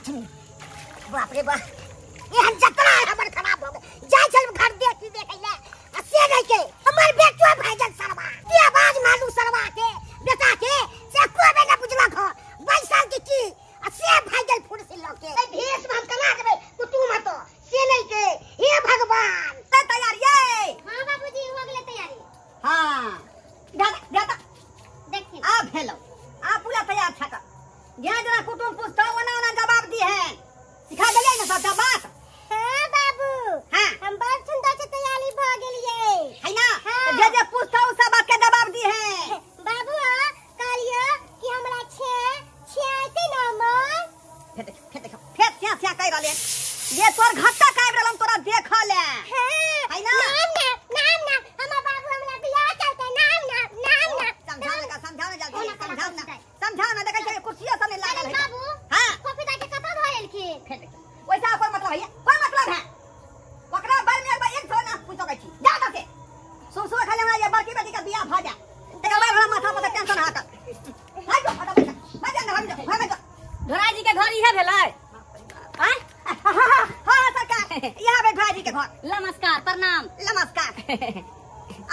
लक्ष्मी बाप रे बाप एहन जतरा है हमर खराब हो गेल जाय छल घर देखी देखै ले आ से नहीं के हमर बेटो भाईजन सरवा के आवाज मालू सरवा के बेटा के से कोबे ना बुझलक ह बैसल के की आ से भाईजन फुर्सी ल के ए भेष में हम कना देबै कुटुम हतो से नहीं के हे भगवान ते तैयार ये। हां बाबूजी हो गेलै तैयारी। हां दादा दादा देखिए आ भेलो आ पूरा तैयार छक जेना जेना कुटुम पूछता ओना ओना जवाब दी है सिखा देलियै ने सबटा बात। हां बाबू हां हम बड़ सुंदर से तैयारी भ गेलियै है ना। हाँ। जे जे पूछता उ सब बात के जवाब दी है। बाबू कहलियो कि हमरा छे छे आते ना हमर फेर देख फेर देख फेर स्या स्या कहि रहले जे तोर घट्टा काबि रहल हम तोरा देखल है। हां है ना। नाम ना नाम ना हमर बाबू हमरा बियाह चलते नाम ना नाम ना समझाओ ना समझाओ ना जल्दी समझाओ ना समझाओ ना देखै छै कुर्सियो सब नहीं लागल है। बाबू हां कॉफी दा के कतऽ धरेलखिन फेर देख वैसा कोई मतलब है कोई मतलब है ओकरा बारे में एक बार एक सौ ना पूछ सकै छी जा से सुन सुन खाली हमरा ये बड़की बेटी का बियाह भ जा तकर बाद हमरा माथा पर टेंशन हाटत भाग जो हटा पैसा भाग जा भाग जा भाग जा। ढोरा जी के घर इहे भेलै आय। हां हां सरकार यहाँ बे ढोरा जी के घर। नमस्कार प्रणाम। नमस्कार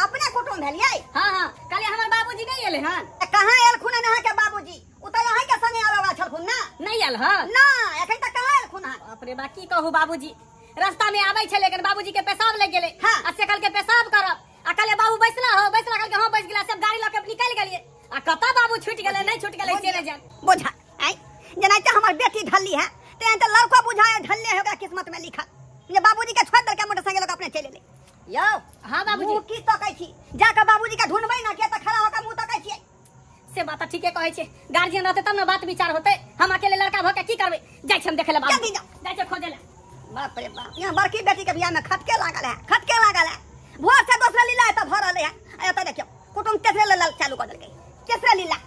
अपने कुटुंब भेलियै। हां हां काले हमर बाबूजी नहीं एले हन। कहां एलखुन अहाँ के बाबूजी उ त अहाँ के संगे आवे वाला छलखुन ना नहीं आयल हन ना एखन तक कहां एलखुन हन। बाप रे बा की कहू बाबूजी रास्ता में आबै छले लेकिन बाबूजी के पेशाब लग गेलै। हाँ। आ से कल के पेशाब करब आ कले बाबू बैसला हो बैसला कल के हां बैस गेला सब गाड़ी ल के निकल गेलियै आ कतऽ बाबू छूट गेलै नहीं छूट गेलै से नहीं जान बुझा आय जेना त हमर बेटी ढल्ली है तेहन त लड़को बुझाए ढल्ले है ओकरा किस्मत में लिखल जे बाबूजी के छोड़ देलकै मोटरसाइकिल लऽ के अपने चलि एलै। यौ हां बाबूजी मुँह की तकै छी जाके बाबूजी के ढूंढबै ना के त खड़ा होके मुँह तकै छियै। से बात ठीके कहै छै गार्जियन रहते तब ना बात विचार होते हम अकेले लड़का भ के की करबै जाइ छै हम देखै ले बाबू जल्दी जाओ जाइ छै खोजै ले। बाप रे बाप यहाँ बड़की बेटी के बियाह में खटके लागल है खटके लागल है भोर से दोसरे लीला है त भर रहले है आ एतऽ देखियौ कुटुम तेसरे लीला चालू कऽ देलकै तेसरे लीला।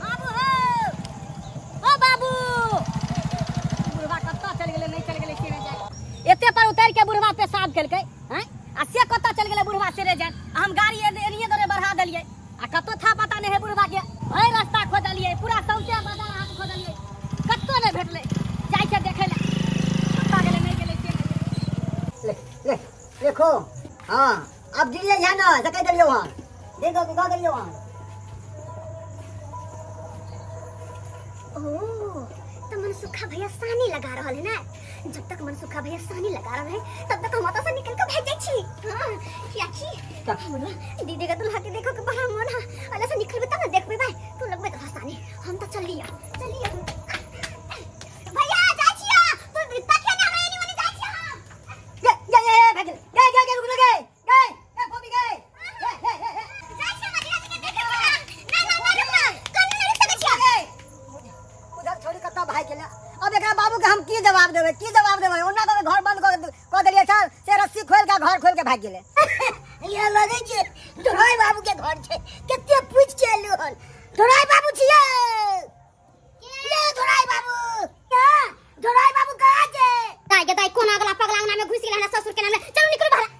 बाबू हो ओ बाबू बुढ़वा कतऽ चल गेलै नहीं चल गेलै से नहीं जाए एते पर उतर के बुढ़वा पेशाब केलकै हैं आ से कतऽ चल गेलै बुढ़वा से रे जान हम गाड़ी एनिये दरे बढ़ा देलियै आ कतौ था पता नहीं है बुढ़वा के भरि रास्ता खोजलियै पूरा सौंसे बाजार हाथ खोजलियै कतौ नहीं भेटलै जाइ छै देखै ले कतऽ गेलै नहीं गेलै से नहीं। ले ले देखो हां अब दिलियै है ना सकै देलियौ हां देखो दऽ देलियौ हां। ओ तो मनसुखा भैया सानी लगा रहल है ना जब तक मनसुखा भैया सानी लगा रहे हैं तब तक हम ओतऽ से निकल के भाग जाइ छी। हां किया छी दीदी का दुल्हा के देखो के बड़ा मन है अल्लाह से निकलबे तब ना देखबे भाई तू लगबे तो सानी हम तो चल लिया चलिए भैया जाइ छिया तू तकिया ना हमरा एनी ओनी जाइ छिया हम ये ये ये भाग गए गए गए रुक गए गए ए फोबी गए हे हे हे जाइ छिया मदिरा जी के देखे ना ना ना ना कन्ने नहीं सकै छिया उधर छोड़ी कतऽ भाग गेलै। अब एकरा बाबू के हम की जवाब देबै की जवाब देबै ओना के घर बंद कऽ देलियै चल से रस्सी खोल के घर खोल के भाग गेलै। ये लगै छै ढोराई बाबू के घर छै कते पूछ के एलु हन ढोराई बाबू छियै ये ढोराई बाबू हां ढोराई बाबू कहाँ छै दाई के दाई कोन अगला पगला अंगना में घुस गेल हमरा ससुर के नाम ले चलू निकलू बाहर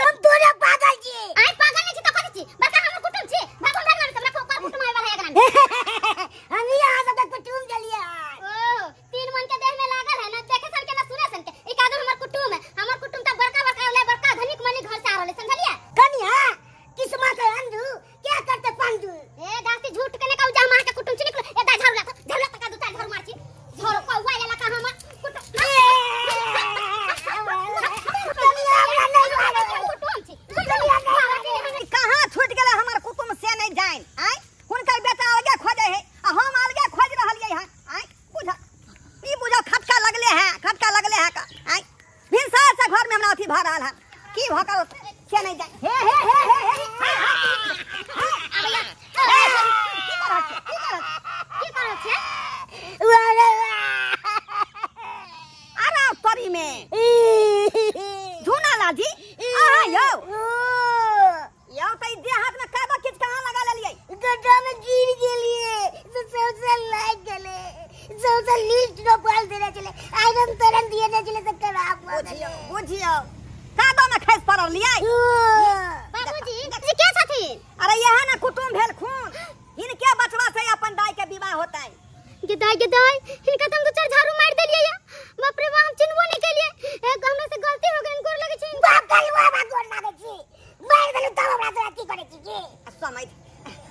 हम तोरे पागल छी आइ पागल नहीं छी त कथि छी बड़का हमर कुटुम छी भगवान भगवान हमरा को कुटुम आवे वाला है एकरा में हम यहाँ सब कुटुम गेलियै। ओ तीन मन के देह में लागल है ना देखे सन के ना सुने सन के एक आदमी हमर कुटुम है हमर कुटुम त बड़का बड़का होले बड़का धनिक मनी घर से आ रहले समझलिए कनिया किस्मत है अंधू क्या करते पंडू ए दासी झूठ कने कहू जा हम अहाँ के कुटुम छी निकलो ए दा झाड़ू ला झाड़ू ला तका दू चार झाड़ू मार छी झाड़ू कौआ लेला का हमर कुटुम कहाँ छूट गेलै हमर कुटुम से नहीं जान आय हुनकर बेटा अलगे खोजै है आ हम अलगे खोज रहलियै हन आय बुझ ई बुझ खटका लगले है खटका लगले है का आय भिनसर से घर में हमरा अथी भऽ रहल है की भऽ कऽ से नहीं जान हे हे हे हे हे की कर रहल छियै की कर की कर रहल छियै अरे तोरी में झूना लाजी अहाँ यौ यौ त ई देह हाथ में कादो किच कहाँ लगा लेलियै गड्ढा में गिर गेलिए तो सबसे लाग गेले सबसे लीट रोपाल देने चले आयरन तरन दिए ने चले तो खराब हो बुझियौ बुझियौ कादो में खसि पड़लियै। बाबूजी जी के छथिन अरे यह ना कुटुम भेल खून हिनके बचवा से अपन दाई के विवाह होतै। गेदाई गेदाई हिनका त हम दू चार झाड़ू मार देलियै या। बाप रे बाप, हम चिन्हबो नहीं केलियै। एक हमरा से गलती हो गेल, गोर लगै छी। बाप गलुआ बा, गोर लागै छी। मार देलु तब हमरा तोरा की करै छी की? समय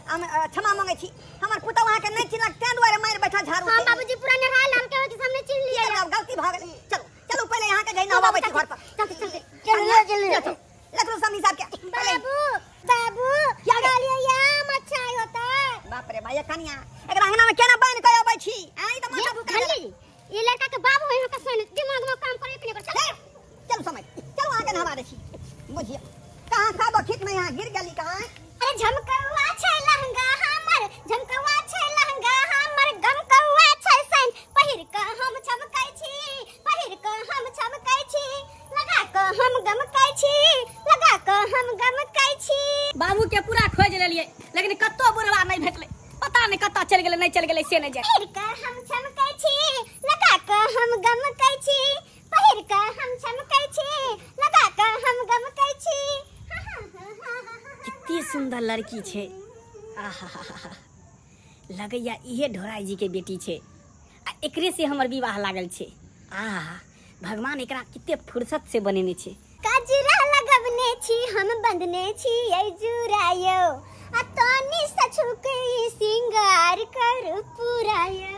हम क्षमा मांगै छी, हमर पुतहु अहाँके नहि चिन्हलक तें दुआरे मारि बैठल झाड़ू। हां बाबूजी, पूरा नहा लाल के होके सामने चिन्ह लियै। गलती भ गेल। चलू चलू, पहिले अहाँके जइ नहबाबै छी घर पर। चलते चलते चलू चलू लतरू समी साहब के। बाबू बाबू कहलियै या मच्छा होता। बाप रे भाई, कनिया एकरा अंगना में केना बान्हि के अबै छी? आई त माथा भुका गेल। ई लड़का के बाबू है, हमरा सुन दिमाग में काम करे के नहीं कर। चल चलू समय, चलू अहाँके नहबा दै छी। बुझियौ कहाँ खाबो खेत में यहाँ गिर गेली कहाँ। अरे झमकौआ छै लहंगा हमर, झमकौआ छै लहंगा हमर, गमकौआ छै सन, पहिर क हम चमकै छी, पहिर क हम चमकै छी, लगा क हम गमकै छी, लगा क हम गमकै छी। बाबू के पूरा खोज लेलियै लेकिन कत्तो बुढ़वा नहीं भेटलै, पता नहीं कत्ता चल गेलै नहीं चल गेलै से नहीं जाए। पहिर क हम चमकै छी, लगा क हम गमकै छी, पहिर क हम चमकै छी, लगा क हम गमकै छी। कितनी सुंदर लड़की छे, आहा लगैया इहे ढोराई जी के बेटी छे आ एकरे से हमर विवाह लागल छे। आहा भगवान एकरा कितने फुर्सत से बनेने छे। कजरा लगबने छी हम बंधने छी ऐ जुरायो, आ तनी सछुक सिंगार कर पुरायो।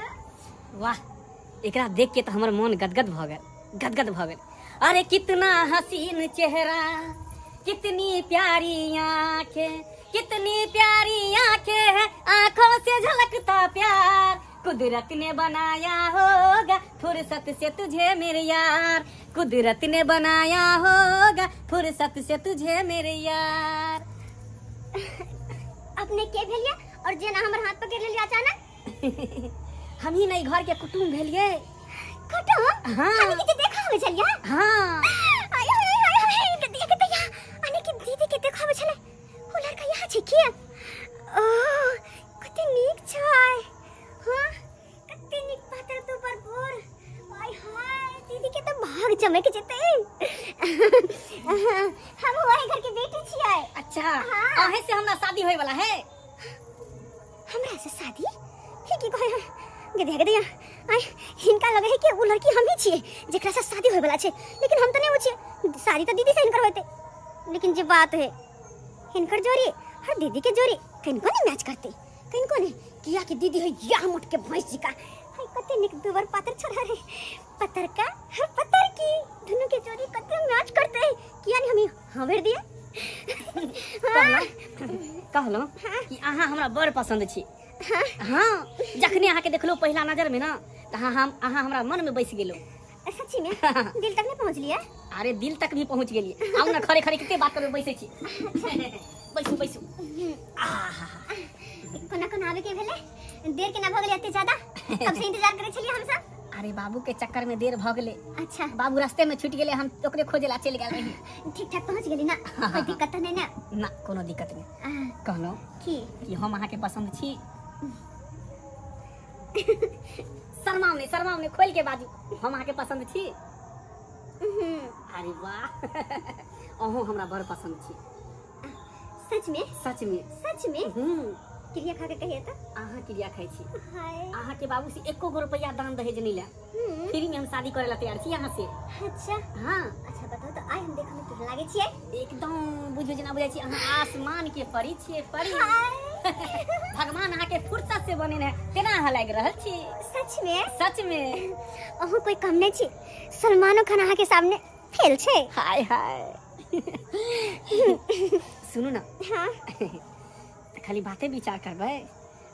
वाह, एकरा देख के तो हमर मन गदगद भ गेल, गदगद भ गेल। अरे कितना हसीन चेहरा, कितनी प्यारी आंखें, कितनी प्यारी आंखें हैं, आंखों से झलकता प्यार, कुदरत ने बनाया होगा फुर्सत से तुझे मेरे यार, कुदरत ने बनाया होगा फुर्सत से तुझे मेरे यार। अपने के भेलिए और जेना हमर हाथ पकड़ लेलिए अचानक? हम ही नहीं घर के कुटुंब भेलिए। कुटुंब? हाँ। हम के देखा हो छलिए। हाँ। आय हाय हाय हाय, के देखा अने के दीदी के देखा छले, ओ लड़का यहाँ छै के? ओ कते नीक छै। हां कते नीक पातर तू पर गोर। आय हाय, दीदी के त भाग चमक जेतै। हम वही घर के बेटी छियै। अच्छा, अहे से हमरा शादी होय वाला है। हमरा से शादी? हे की कहै गधे गधे आय, हिनका लगे है कि उ लड़की हम ही छियै जेकरा से शादी होय वाला छै, लेकिन हम त नहीं उ छियै। शादी त दीदी से हिनकर होते, लेकिन जे बात है हिनकर जोड़ी और दीदी के जोड़ी किनको नहीं मैच करते, किनको नहीं। किया कि दीदी है या मोट के भैंस जी का। हाय कते निक दुबर पातर छोड़ा रे, पतर का हर पतर की दोनों के जोड़ी कते मैच करते है। किया नहीं हम हां भर दिए। कहलो कि अहाँ हमरा बड़ पसंद छी। हाँ, जखने अहाँ के देखलो पहला नजर में ना, त हम अहाँ हमरा मन में बस गेलो। सच्ची में दिल तक नहीं पहुंच लिया? अरे दिल तक भी पहुंच गेलिए। आउ ना खड़े खड़े कितने बात करबे बैसै छी। बैसू बैसू। आहा कोना कोना आवे के भेले? देर के ना भ गेलै एते ज्यादा? कब से इंतजार करे छलिए हम सब। अरे बाबू के चक्कर में देर भ गेलै। अच्छा, बाबू रास्ते में छूट गेलै, हम ओकरे खोजे ला चल गेल रही। ठीक ठाक पहुंच गेली ना? कोई दिक्कत नहीं ना? ना, कोनो दिक्कत नहीं। कहलो कि हम अहाँ के पसंद छी। शर्माओ नहीं, शर्माओ नहीं, खोल के बाजू, हम अहाँ के पसंद छी। अरे वाह, अहूँ हमरा बड़ पसंद छी। सच में? सच में। सच में? क्रिया खा के कहिए त। अहाँ क्रिया खाइ छी। अहाँ के बाबू से एको गो रुपया दान दहेज नहीं ले, फ्री में हम शादी करे ला तैयार छी अहाँ से। अच्छा। हाँ। अच्छा बताओ तो आइ हम देखऽ में केहन लागै छियै? एकदम बुझू जेना बुझै छी अहाँ आसमान के परी छियै, परी। भगवान अहाँ के फुर्सत से बनेने तेना अहाँ लागि रहल छी। सच में? सच में। अहूँ कोई कम नहीं छी, सलमानो खान अहाँ के सामने फेल छै। हाय हाय। सुनू ना। हाँ। खाली बाते विचार करबै,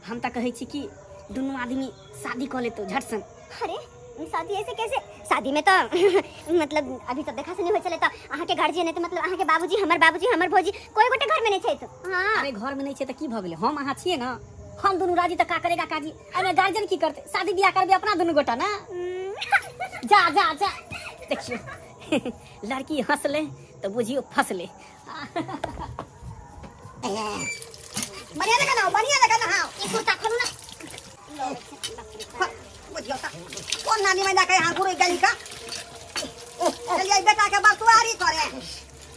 हम त कहै छी कि दुनू आदमी शादी कऽ लेतौ झटसन। अरे शादी ऐसे कैसे? शादी में तो मतलब अभी तो देखा सुनी हो चले तो अहाँ के गार्जियन है तो मतलब अहाँ के बाबूजी, हमर बाबूजी, हमर भौजी कोई गोटे घर में नहीं छै तो। हाँ। अरे घर में नहीं छै त की भ गेलै, हम अहाँ छियै ना, हम दुनू राजी त का करेगा काजी, एमे गार्जियन की करते? शादी बियाह करबे अपना दुनू गोटा ना। जा जा जा, देखियो लड़की हंसले तो बुझियो फसले। बढ़िया लगा ना, बढ़िया लगा ना। हां, ई कुर्ता खोलू ना। बुझियो त कोन नानी मैदा के हां गुरु गली का चलिए बेटा के बसुआरी करे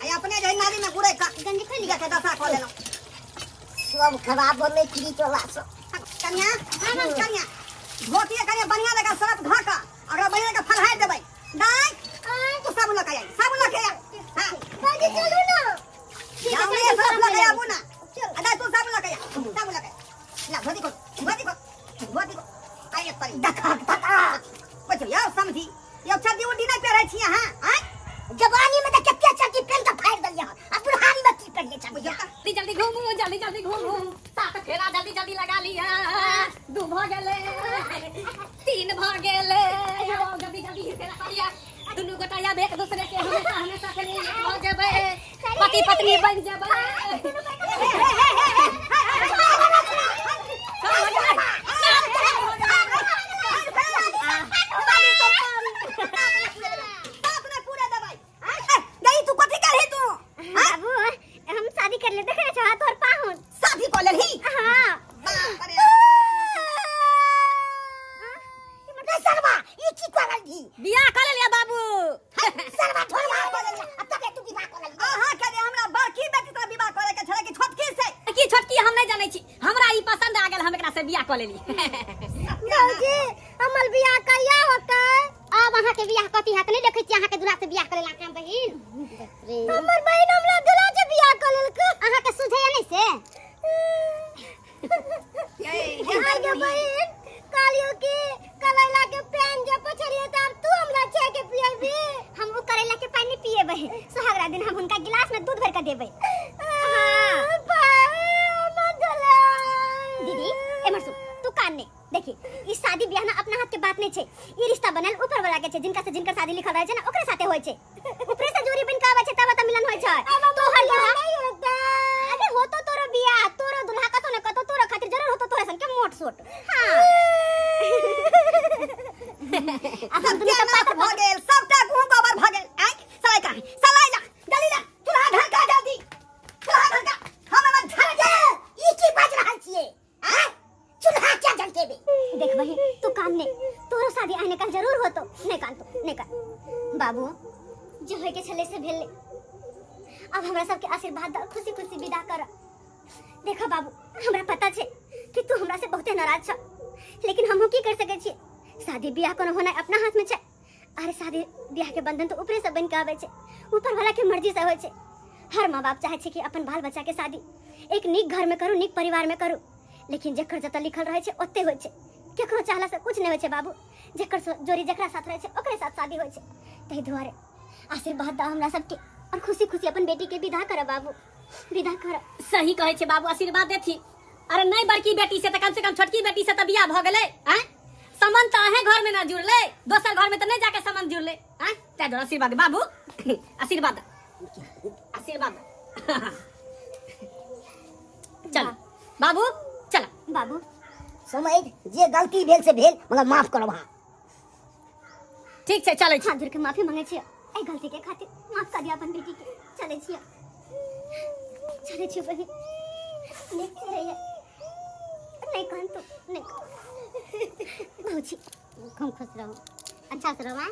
आ अपने जे नाली में गुरे का गंजी खोल लिया के दशा खोल लेलो। सब खराब होले खिरी चोला सब। कन्या, कन्या धोती कने बढ़िया लगा सरफ घाका अगला बढ़िया लगा फलहाय देबै दाई तू साबुन लगा आई साबुन लगा हां बाजी चलू ना जाओ ने सरफ लगा आबू ना अदा तू साबुन लगा साबुन लगा ला धोती को धोती को धोती को आई परी दखा दखा बच्चो यार समझी यो चड्डी उड्डी नहीं पहिरै छी अहाँ आय जवानी में त कते चड्डी पेन के फाड़ देलियै आ बुढ़ारी में की पहिरै छी जल्दी जल्दी घूमू जल्दी जल्दी घूमू सात फेरा जल्दी जल्दी लगा लिया 2 भ गेलै 3 भ गेलै जल्दी जल्दी फेरा कर लिया दुनू गोटा आब एक दूसरे के हमेशा हमेशा के लिए एक भ जेबै पति पत्नी बन जेबै बियाह कर लिया बाबू सरवा ढोलवा कर लिया अब तबे तू विवाह कर लिया अहाँ के हमरा बड़की बेटी से विवाह करे के छले कि छोटकी से की छोटकी हम नहीं जानै छी हमरा ई पसंद आ गेल हम एकरा से बियाह कर लेली भौजी हमर बियाह कहिया होतै अब अहाँ के बियाह कथी हाथ नहीं देखै छी अहाँ के दुल्हा से बियाह करे ला के बहिन हमर बहिन हमरा दुल्हा से बियाह कर लेलक अहाँ के सुझैया नहीं से आई गे बहिन कहलियो कि करैला के पानी जे पछड़िए त तू हमरा चाय के पियबी हम उ करैला के पानी पिएबै सोहागरा दिन हम हुनका गिलास में दूध भर के देबै हां दीदी एमर सुन तू कान ने देखी ई शादी बियाह ना अपना हाथ के बात नहीं छै ई रिश्ता बनल ऊपर वाला के छै जिनका से जिनकर शादी लिखल रहे छै ना ओकरे साथे होय छै ऊपरे से जोड़ी बन के आवे छै तब त मिलन होय छै तोहर दुल्हा नहीं होता अरे होतो तोरो बियाह तोरो दुल्हा कतो न कतो तोरो खातिर जरूर होतो तोरा सन के मोट सोट हां अब हम दुनू के भ गेल सबटा गुह गोबर भ गेल आइ सलाई का सलाई ला जल्दी ला चूल्हा ढका जल्दी चूल्हा ढका हम हमर झर जे ई की बाज रहल छिए आ चूल्हा क्या झलकेबे देख बहिन तू कान ने तोरो शादी आने का जरूर होतो नहीं कान तो नहीं कान बाबू जो होय के छले से भेल अब हमरा सबके आशीर्वाद द खुशी खुशी विदा कर देखा बाबू हमरा पता छे कि तू हमरा से बहुते नाराज छ लेकिन हमहू की कर सके छी शादी बियाह कोनो होना अपना हाथ में छे अरे शादी बियाह के बंधन तो ऊपरे से बन के आवे छे ऊपर वाला के मर्जी से होय छे हर माँ बाप चाहे छे कि अपन बाल बच्चा के शादी एक नीक घर में करू नीक परिवार में करू लेकिन जकर जत लिखल रहे छे ओते होय छे केकरो चाहला से कुछ नहीं होय छे बाबू जकर जोड़ी जकरा साथ रहे छे ओकरे साथ शादी होय छे तही दुआरे आशीर्वाद दा हमरा सबके और खुशी खुशी अपन बेटी के विदा कर बाबू विदा कर सही कहै छे बाबू आशीर्वाद देथी अरे नहीं बड़की बेटी से त कम से कम छोटकी बेटी से त बियाह भ गेलै हैं संबंध त अहे घर में ना जुड़ले दोसर घर में त नहीं जाके संबंध जुड़ले हैं तै दुआरे आशीर्वाद बाबू आशीर्वाद आशीर्वाद चल बाबू चल बाबू समय जे गलती भेल से भेल मगर माफ करब हां ठीक छै चलै छी हाथ जोड़ के माफी मांगे छी ए गलती के खातिर माफ कर दिया अपन बेटी के चलै छी चलै छी बहिन नहीं रहिए नहीं कान तो नहीं भौजी खूब खुश रहो अच्छा से रहो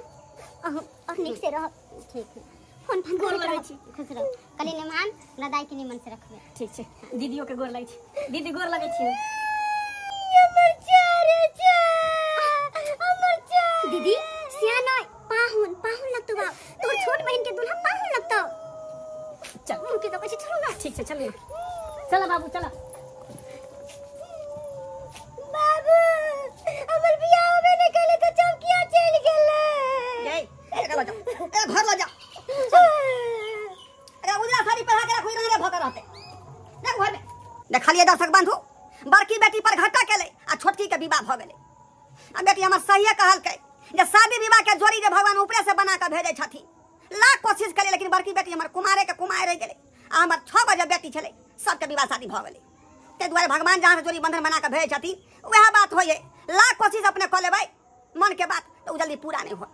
और निक से रहो ठीक है फोन फोन गोर करैत लगै रहब छी। खुश रहो कली निमान हमरा दाई के निमन से रखबे ठीक छै दीदियो के गोर लगै छी दीदी गोर लगै छी दीदी सियान पाहुन पाहुन लगतो बाप तोर छोट बहन के दुल्हा पाहुन लगतो चल मुके तो कहि छोड़ो ना ठीक छै चल चल बाबू चल बाबू हमर बियाह होबे नै केले त चौकिया चल गेलै ए एकरा ल जाओ ए घर ल जाओ अरे उजला साड़ी पहिरा के रखू रहने भक रहते देख घर में देखलिए दर्शक बंधु बड़की बेटी पर घाटा केले आ छोटकी के विवाह भ गेलै आ बेटी हमर सहिए कहलकै जे शादी विवाह के जोड़ी जे भगवान ऊपरे से बना के भेजै छथिन लाख कोशिश केलिए लेकिन बड़की बेटी हमर कुमारे के कुमार रहि गेलै आ हमर 6 बजे बेटी छलै सबके विवाह शादी भ गेलै ताहि दुआरे भगवान जहाँ से जोड़ी बंधन बना के भेजै छथिन वएह बात होइए लाख कोशिश अपने कऽ लेबै मन के बात तऽ ओ जल्दी पूरा नहि होत।